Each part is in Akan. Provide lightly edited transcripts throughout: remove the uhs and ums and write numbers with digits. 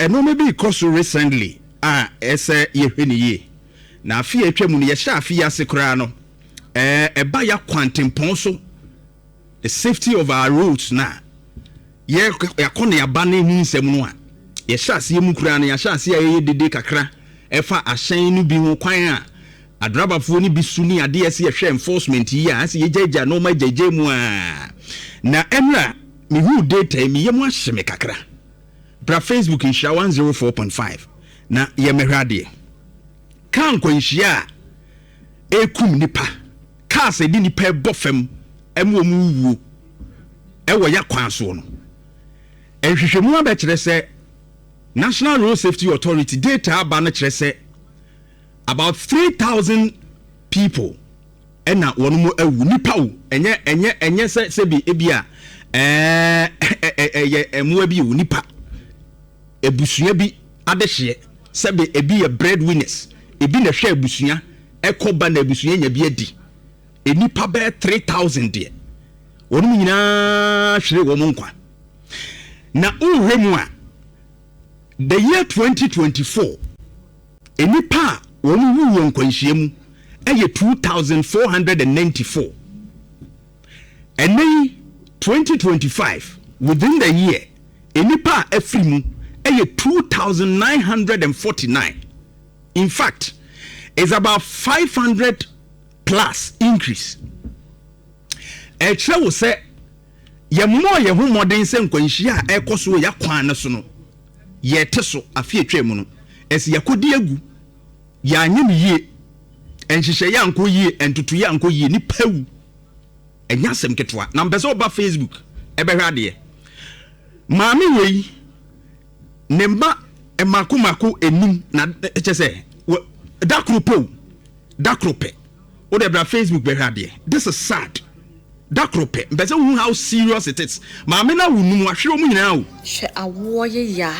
Nneɛma bi rekɔ so recently a ɛsɛ yɛhwɛ no yie. Na afe a atwa mu no, yɛhyɛ afe yi ase koraa no, ɛba yɛ akwantempɔn so, the safety of our roads no a, yɛ akɔneaba ne ho nsɛm no a, yɛhyɛ aseɛ mu koraa no, yɛahyɛ aseɛ a yɛyɛ dede kakra ɛfa ahyɛn no bi ho kwan a adrabafoɔ no bi su ne adeɛ ɛsɛ yɛhwɛ enforcement yi a ɛsɛ yɛgyaagyaa nneɛma gyaagyaa mu a. Na ɛnora mehuu data yi, me yam ahye me kakra. Bra Facebook Nhyira 104.5 na yɛmmɛhwɛ adeɛ. Kaa nkwanhyia a ɛrekum nnipa, cars a ɛde nnipa ɛbɔ fam ɛma wɔn wuwuo ɛwɔ yɛ kwan soɔ no, nhwehwɛmu abɛkyerɛ sɛ National Road Safety Authority data aba no kyerɛ sɛ about 3,000 people ɛna wɔn mu awu. Nipa o, ɛnyɛ sɛ sɛbi ebi a ɛɛ ɛyɛ mmoa bi o, nipa ebusua bi adehyeɛ, sɛbi ebi yɛ breadwinners, ebi na ɛhwɛ abusua ɛkɔ ba na abusua nya bi adi. Nipa bɛyɛ 3,000 deɛ wɔn mu nyinaa hwere wɔn nkwa. Na wohwɛ mu a, the year 2024, nipa a wɔn wu wɔ nkwanhyia mu ɛyɛ 2494. Ɛnɛ yi 2025, within the year, nipa a ɛfiri mu ɛyɛ 2949. In fact, it's about 500 plus increase. Ɛkyerɛ wo sɛ yɛmmɔɔ yɛn ho mmɔden sɛ nkwanhyia a ɛkɔ so wɔ yɛ kwan no so no yɛte so. Afe atwa mu no, ɛsɛ yɛkɔdi agu, yɛanyɛ no yie, nhyehyɛeɛ ankɔ yie, ntotoeɛ ankɔ yie, nipa wu. Ɛnyɛ asɛm ketewa. Na mpɛ sɛ ɔba Facebook ɛbɛhwɛ adeɛ. Maame wei ne mma mako mako enum na ɛkyɛ sɛ da koro pɛ o, da koro pɛ. Wode bra Facebook bɛhwɛ adeɛ. This is sad. Da koro pɛ. Mpɛ sɛ wohu how serious it is. Maame na wo num ahwere wɔn nyinaa o. Hwɛ, awoɔ yɛ yaa.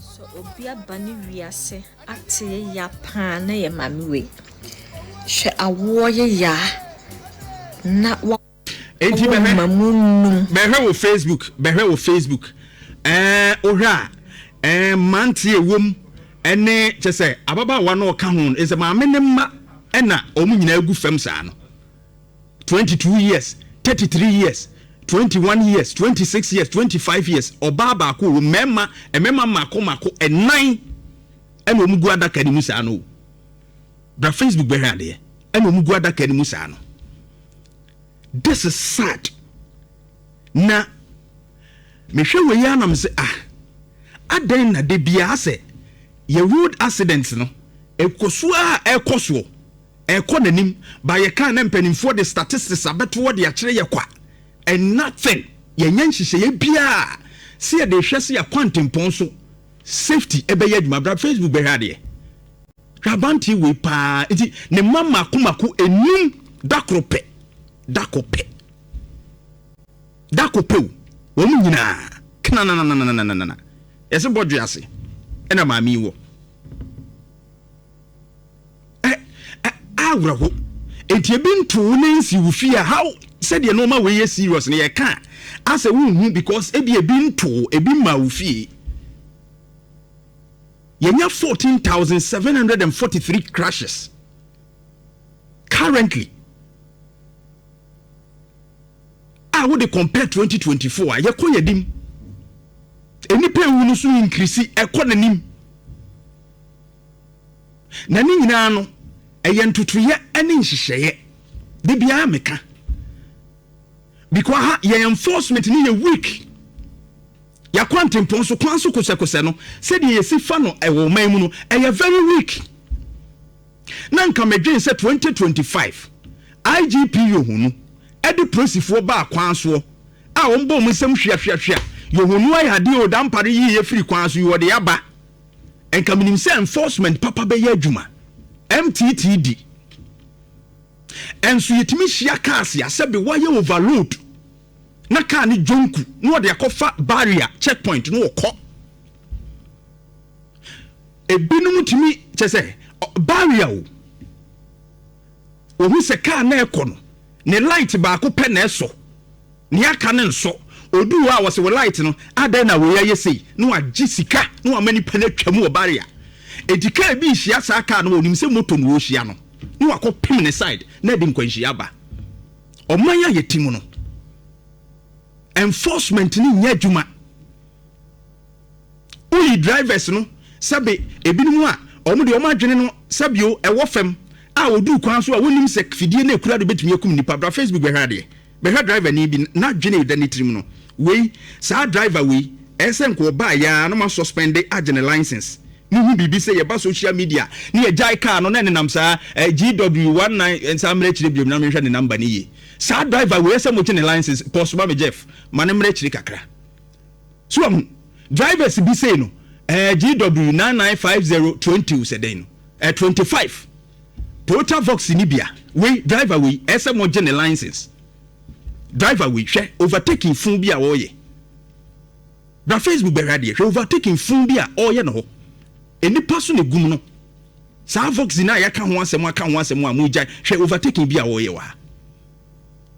Sɛ obi aba ne wiase ate yɛ ya paa na yɛ maame wei. Hwɛ, awoɔ yɛ yaa na wa Enti awo bɛhwɛ ma mu num. Bɛhwɛ wɔ Facebook. Wohwɛ a, mmeranteɛ ɛwɔ mu ɛne kyɛ sɛ ababaawa no ɔka ho no, ɛsɛ maame ne mma ɛna wɔn nyinaa gu fam saa no. 22 years, 33 years, 21 years, 26 years, 25 years. Ɔbaa baako wɔ mmarima mako mako ɛnan ɛna wɔn gu adaka no mu saa no o. Bra Facebook bɛhwɛ adeɛ. Ɛna wɔn gu adaka no mu saa no. This is sad. Na mehwɛ wei anam sɛ, ah, adɛn na de biara sɛ yɛ road accident no ɛkɔ so a ɛkɔ soɔ, ɛkɔ n'anim ba? Yɛka na mpanimfoɔ de statistics abɛtoɔ de akyerɛ yɛ kwa and nothing. Yɛnyɛ nhyehyɛeɛ biara sɛ yɛde hwɛ sɛ yɛakɔ so safety ɛbɛyɛ adwuma. Bra Facebook bɛhwɛ adeɛ. Hwɛ aberanteɛ wei paa. Nti ne mma mako mako enum, da koro pɛ, da koro pɛ, da koro pɛ o, wɔn nyinaa kananananananana. Yɛsɛ bɔdwe ase ɛna maame yi wɔ ɛ ɛ awerɛho. Nti ebi nto ne nsi wo fie a, how sɛdeɛ nneɛma wei yɛ serious no yɛka a asɛ wonhu, because ebi nto ebi ma wo fie. Yɛnya 14,743 crashes currently a wode compare 2024 a, yɛkɔ yɛdim. Nnipa ewu no so increase, ɛkɔ n'anim. Na ne nyinaa no ɛyɛ ntotoyɛ ne nhyehyɛeɛ de biara meka, because ha yɛn enforcement ne yɛ weak. Yɛakɔ ntempɔn so kwan so kosɛkosɛ no, sɛdeɛ yɛsi fa no ɛwɔ ɔman mu no, ɛyɛ very weak. Na nka medwen sɛ 2025 IGP Yohunu ɛde polisifoɔ baa kwan soɔ a wɔn bɔ wɔn nsam hwiahwiahwia. Yohunu ayɛ adeɛ o, dampare yi yɛ firi kwan so yi wɔde aba. Nka menim sɛ enforcement papa bɛyɛ adwuma. MTTD ɛnso yɛtumi hyia cars a sɛbi wɔayɛ overload na car ne jonku na wɔde akɔfa barrier checkpoint na wɔkɔ. Ebinom tumi kyɛ sɛ barrier o, ohun sɛ car na ɛkɔ no ne light baako pɛ na ɛsɔ, nea aka ne nsɔ. Oduu hɔ a wɔse wo light no adɛn na wei ayɛ sei na wagye sika na wama nipa no atwa mu wɔ barrier. Enti car bi rehyia saa car no a onim sɛ moto na ɔrehyia no na wakɔ pem ne side na ɛde nkwanhyia aba. Ɔman a yɛte mu no enforcement no nyɛ adwuma. Woyi drivers no sɛbe ebinom a wɔn deɛ wɔn adwene no sɛbio ɛwɔ fam a wɔduru kwan so a wɔnnim sɛ fidie no ekura do betumi akum nipa. Bra Facebook bɛhwɛ adeɛ. Bɛhwɛ driver ni bi n'adwene da ne tirim no wei saa driver wei ɛyɛ sɛ nka ɔbaa yɛ a na ma suspend agye ne license. Muhu biribi sɛ yɛba social media ne yɛgyae car no na ɛnenam saa eh, GW 19 nsa mmerɛ akyire biom na menhwɛ ne number no yie. Saa driver wei ɛsɛ mogye ne license. Pause ma me Jeff ma ne mmerɛ akyire kakra. So wahu drivers bi sei no eh, GW 995020 sɛ dɛn no eh, 25 Toyota Vox ni bia wei driver wei ɛsɛ mogye ne license. Driver wei hwɛ overtaking fun bi a ɔreyɛ. Bra Facebook bɛhwɛ adeɛ hwɛ overtaking fun bi a ɔreyɛ no hɔ. Nnipa so na egum no. Saa Vox no a yɛaka ho asɛm aka ho asɛm a mogyae hwɛ overtaking bi a ɔreyɛ wɔ ha.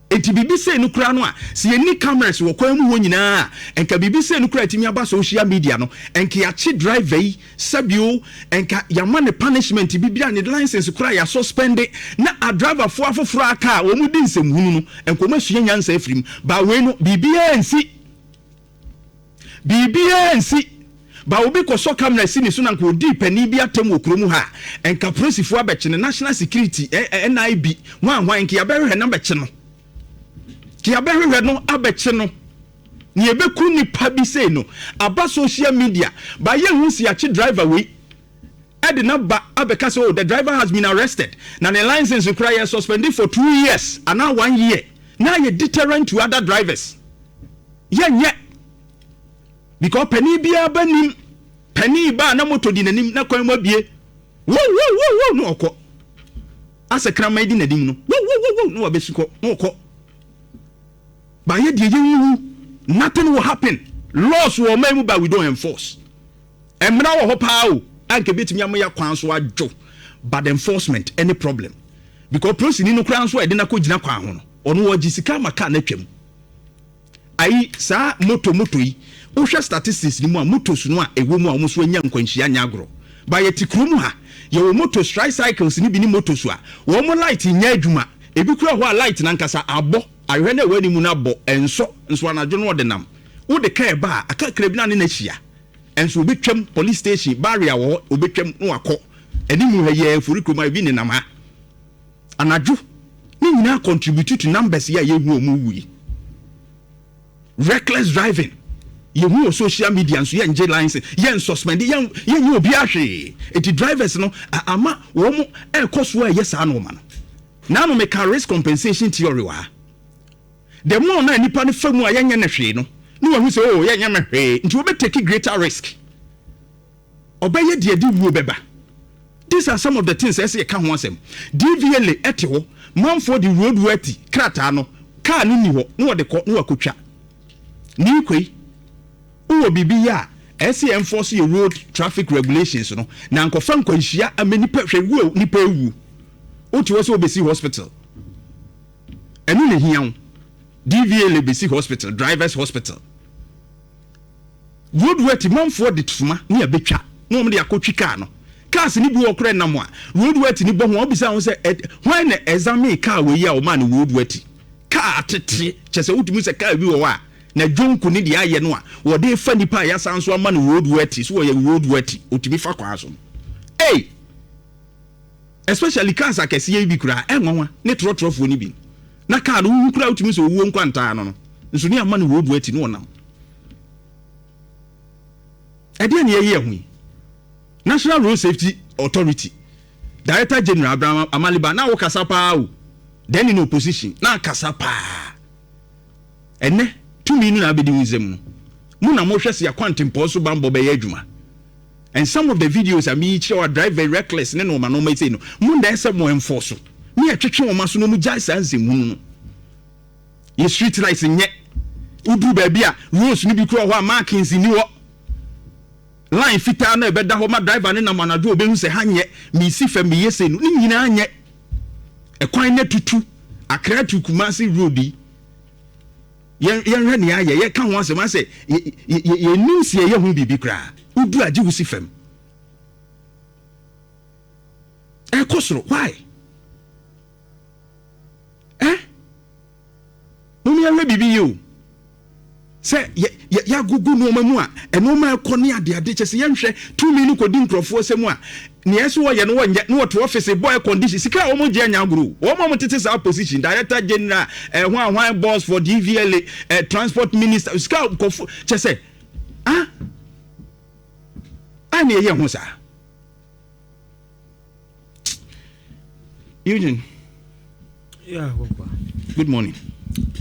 Enti biribi sei no koraa no a, sɛ yɛnni cameras wɔ kwan mu hɔ nyinaa a, nka biribi sei no koraa atumi aba social media no, nka yɛakye driver yi sɛbio, nka yɛama no punishment bi bi a ne license koraa yɛasuspende, na adriverfoɔ afoforɔ a aka a wɔdi nsɛmhunu no, nka wɔasua nyansa afiri mu. But wei no, biribiara nsi. Biribiara nsi. Ba obi kɔsɔ camera si ne so na nka ɔdii panin bi atɛm wɔ kurom ha a, nka polisifoɔ abɛkye no, National Security, NIB, hwan hwan, nka yɛabɛhwehwɛ no abɛkye no. Nka yɛabɛhwehwɛ no abɛkye no. Nea ɛbɛku nipa bi sei no, aba social media, ba yɛnhu si yɛakye driver wei ɛde no aba abɛka sɛ oh, the driver has been arrested, na ne license koraa yɛ suspended for 2 years anaa one year, na ayɛ deterrent to other drivers. Yɛnyɛ because panin biara ba nim panin ba na moto di n'anim na kwan mu abie wo wo wo wo na ɔkɔ asɛ kraman di n'anim no wo wo wo wo na wabɛsi kɔ na ɔkɔ baayɛ deɛ yɛnwuwu. Nothing will happen. Laws wɔ ɔman mu but we don't enforce. Mmara wɔ hɔ paa o anka ebetumi ama yɛ kwan so adwo, but enforcement any problem because polisini no koraa nso a yɛde no akɔ gyina kwan ho no, ɔno wɔgye sika ama kaa no atwam. Ayi saa moto moto yi, wohwɛ statistics ni mu a, motos no a ɛwɔ mu a wɔn nso anya nkwanhyia nyɛ agorɔ. Ba yɛte kurom ha, yɛwɔ motos, tricycles ni bi ne motos a wɔn light nyɛ adwuma. Ebi kura hɔ a light nankasa abɔ ahwehwɛ no a ɛwɔ anim no abɔ ɛnsɔ nso anadwo no ɔde nam. Wode kaa ɛba a aka kra bi na ne na ahyia nso obɛtwam police station barrier wɔ hɔ, obɛtwam na wakɔ anim ha yɛ afori kurom a ebi nenam ha anadwo. Ne nyinaa contribute to numbers yi a yɛhu ɔmo wu yi. Reckless driving yɛhu wɔ social media nso yɛngye license, yɛn suspend, yɛn yɛnyɛ obiara hwee. Eti drivers no ama wɔn ɛrekɔ so a ɛyɛ saa nneɛma no. Naanu meka risk compensation theory wɔ ha. The more na nipa no fa mu a yɛnyɛ ne hwee no, ne wahu sɛ oh, yɛnyɛ me hwee, nti wɔbɛ take greater risk, ɔbɛyɛ deɛ de wuo bɛba. These are some of the things ɛsɛ yɛka ho asɛm. DVLA ɛte hɔ, manfoɔ de road worthy krataa no, car no ni hɔ na wɔde kɔ na wakɔtwa ne kɔ yi. Wowɔ biribi yɛ a ɛsɛ yɛn enforce yɛ road traffic regulations no na nkɔfa nkwanhyia ama nipa. Hwɛ wuo, nipa ewu, wote hɔ sɛ wobɛsi hospital, ɛno na ehia wo. DVLA bɛsi hospital, drivers hospital. Road worthy manfoɔ de soma ne abɛtwa na wɔn de akɔtwi car no. Cars ni bi wɔ korɛ nam a road worthy ni bɔ ho a wobisa ho sɛ ɛ hwan na examine car wɔ yi a wɔmaa no road worthy? Car atete kyɛ sɛ wotumi sɛ car bi wɔ hɔ a na dwonku ne deɛ ayɛ no a wɔde fa nipa a yɛasan so ama no road worthy so wɔyɛ road worthy, otumi fa kwan so no. Ei, especially cars akɛseɛ yi bi koraa ɛnwanwa ne trɔtrɔfoɔ no bi na car no wohu koraa wotumi sɛ owuo nkwantaa no nso ne ama no road worthy ne ɔnam. Ɛdeɛ ne yɛyɛ ho yi, National Road Safety Authority Director General Abraham Amaliba na wokasa paa o, then in opposition na akasa paa. Ɛnɛ tumi no na abɛdi wo nsam no mo na mohwɛ sɛ yɛakwantempɔn so bambɔ bɛyɛ adwuma. And some of the videos a meyi kyerɛ wa driver reckless ne nneɛma nneɛma sei no, mo na ɛsɛ mo enforce ne yɛtwetwe wɔn aso na wɔn gyae saa nsɛmhunu no. Yɛ street lights nyɛ, woduru baabi a roads no bi kura hɔ a markings ni hɔ, line fitaa na ɛbɛda hɔ ma driver ne nam anadwo obehu sɛ ha nyɛ, mesi fam meyɛ sei no, ne nyinaa nyɛ. Ɛkwan na tutu Accra to Kumasi road yi. Yɛn yɛnhwɛ nea ayɛ yɛka ho asɛm asɛ yɛnim si yɛyɛ ho biribi koraa. Wodu agye wo si fam. Ɛkɔ soro why? Eh? Mom yɛnhwɛ biribi yie o. Sɛ yɛ yɛ yɛagogo nneɛma mu a, nneɛma ɛkɔ ne adeade kyɛ sɛ yɛnhwɛ tumi no kɔdi nkurɔfoɔ sɛ mu a, nea ɛsɛ wɔyɛ no wɔnyɛ na wɔte ɔfese bɔ air condition sika a wɔn gye anya agorɔ o. Wɔn a wɔtete saa position director general eh, hwan hwan boss for DVLA eh, transport minister sika nkurɔfoɔ kyɛ sɛ ah a na ɛyɛ ho saa. Eugene. Yeah, Papa. Good morning.